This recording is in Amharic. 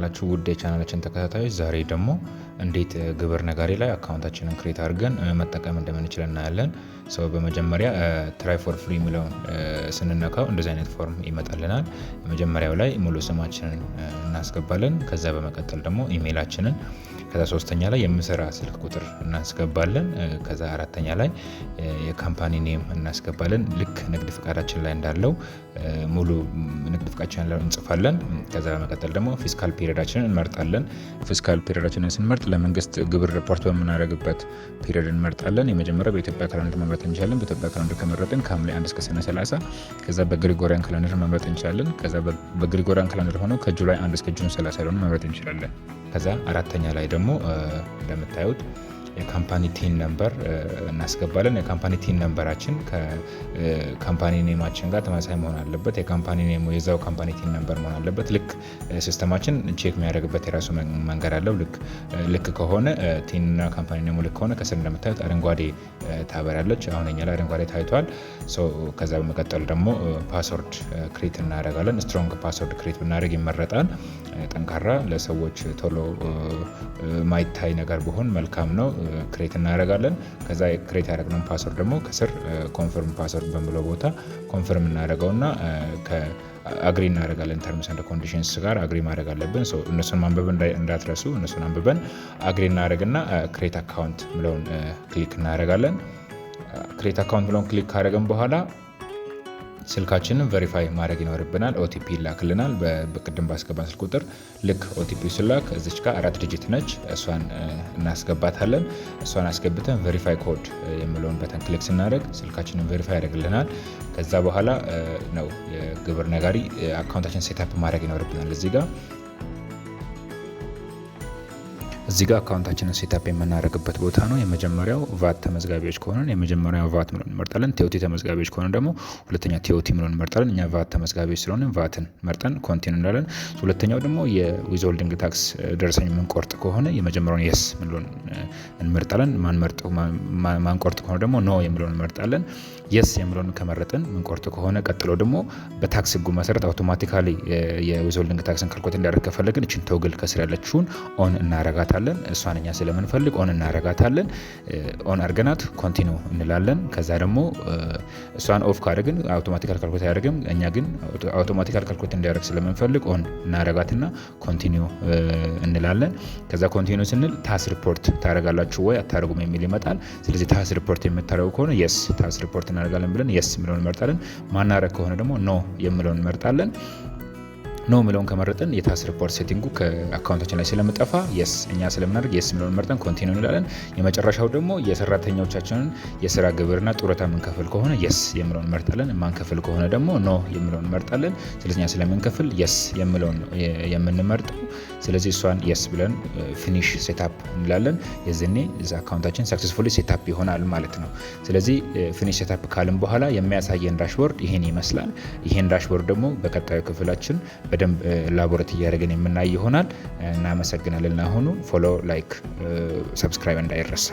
አላችሁ ውድ የቻናላችን ተከታታዮች፣ ዛሬ ደግሞ እንዴት ግብር ነጋሪ ላይ account ኣችንን create አድርገን መጠቀም እንደምንችል እናያለን። So በመጀመሪያ try for free የሚለውን ስንነካው እንደዚህ አይነት form ይመጣልናል። የመጀመሪያው ላይ ሙሉ ስማችንን እናስገባለን። ከዛ በመቀጠል ደግሞ ኢሜይላችንን፣ ከዛ ሶስተኛ ላይ የምሰራ ስልክ ቁጥር እናስገባለን። ከዛ አራተኛ ላይ የ company name እናስገባለን። ልክ ንግድ ፍቃዳችን ላይ እንዳለው ሙሉ ንግድ ፍቃዳችን ላይ እንጽፋለን። ከዛ በመቀጠል ደግሞ fiscal period ኣችንን እንመርጣለን። Fiscal period ኣችንን ስንመርጥ ለመንግስት ግብር ሪፖርት በምናደርግበት period እንመርጣለን። የመጀመሪያው በኢትዮጵያ calendar መምረጥ እንችላለን። በኢትዮጵያ calendar ከመረጥን ከሐምሌ 1 እስከ ሰኔ 30፣ ከዛ በ Gregorian calendar መምረጥ እንችላለን። ከዛ በ Gregorian calendar ሆነው ከ July 1 እስከ June 30 ያለውን መምረጥ እንችላለን። ከዛ አራተኛ ላይ ደግሞ እንደምታዩት የ company TIN number እናስገባለን። የ company TIN number ኣችን ከ company name ኣችን ጋር ተመሳሳይ መሆን አለበት። የ company name ኡ የዛው company TIN number መሆን አለበት። ልክ system ኣችን check የሚያደርግበት የራሱ መንገድ አለው። ልክ ከሆነ TIN እና company name ኡ ልክ ከሆነ ከስር እንደምታዩት አረንጓዴ ታበራለች። አሁን እኛ ላይ አረንጓዴ ታይቷል። ከዛ በመቀጠል ደግሞ password create እናደርጋለን። Strong password create ብናደርግ ይመረጣል። ጠንካራ፣ ለሰዎች ቶሎ ማይታይ ነገር ቢሆን መልካም ነው። Create እናደርጋለን። ከዛ create ያደረግነውን password ደግሞ ከስር confirm password በሚለው ቦታ confirm እናደርገውና agree እናደርጋለን። Terms and conditions ጋር agree ማድረግ አለብን። እነሱን ማንበብ እንዳትረሱ። እነሱን አንብበን agree እናደርግና create account ምለውን click እናደርጋለን። Create account ምለውን click ካደረግን በኋላ ስልካችንን verify ማድረግ ይኖርብናል። OTP ይላክልናል በቅድም ባስገባን ስልክ ቁጥር። ልክ OTP ሲላክ እዚች ጋር አራት digit ነች፣ እሷን እናስገባታለን። እሷን አስገብተን verify code የሚለውን button click ስናደርግ ስልካችንን verify ያደርግልናል። ከዛ በኋላ ነው የግብር ነጋሪ account ኣችን setup ማድረግ ይኖርብናል። እዚህ ጋር account ኣችንን setup የምናደርግበት ቦታ ነው። የመጀመሪያው ቫት ተመዝጋቢዎች ከሆነን የመጀመሪያው ቫት ምለውን እንመርጣለን። TOT ተመዝጋቢዎች ከሆነ ደግሞ ሁለተኛ TOT ምለውን እንመርጣለን። እኛ ቫት ተመዝጋቢዎች ስለሆነ ቫትን መርጠን continue እንላለን። ሁለተኛው ደግሞ የ withholding tax ደረሰኝ የምንቆርጥ ከሆነ የመጀመሪያውን yes ምለውን እንመርጣለን። ማንቆርጥ ከሆነ ደግሞ no የሚለውን እንመርጣለን። Yes የሚለውን ከመረጥን ምንቆርጥ ከሆነ ቀጥሎ ደግሞ በ tax ህጉ መሰረት automatically የ withholding tax ን calculate እንዲያደርግ ከፈለግን እችን toggle ከስር ያለችውን on እናረጋታለን። እሷን እኛ ስለምንፈልግ on እናረጋታለን። On አርገናት continue እንላለን። ከዛ ደግሞ እሷን off ካደረግን automatically calculate አያደርግም። እኛ ግን automatically calculate እንዲያደርግ ስለምንፈልግ on እናረጋትና continue እንላለን። ከዛ continue ስንል tax report ታደርጋላችሁ ወይ አታደርጉም የሚል ይመጣል። ስለዚህ tax report የምታደርጉ ከሆነ yes tax report እናደርጋለን ብለን yes የሚለውን እንመርጣለን። ማናረግ ከሆነ ደግሞ no የሚለውን እንመርጣለን። No የሚለውን ከመረጥን የ tax report setting ኡ ከ account ኣችን ላይ ስለምጠፋ yes እኛ ስለምናደርግ yes የሚለውን መርጠን continue እንላለን። የመጨረሻው ደግሞ የሰራተኞቻችንን የስራ ግብርና ጡረታ የምንከፍል ከሆነ yes የሚለውን እንመርጣለን። የማንከፍል ከሆነ ደግሞ no የሚለውን እንመርጣለን። ስለዚህ እኛ ስለምንከፍል yes የሚለውን የምንመርጠው። ስለዚህ እሷን yes ብለን finish setup እንላለን። የዚኔ እዛ account ኣችን successfully setup ይሆናል ማለት ነው። ስለዚህ finish setup ካልን በኋላ የሚያሳየን dashboard ይሄን ይመስላል። ይሄን dashboard ደግሞ በቀጣዩ ክፍላችን በደንብ elaborate እያደረግን የምናይ ይሆናል። እናመሰግናለን። አሁኑ follow፣ like፣ subscribe እንዳይረሳ።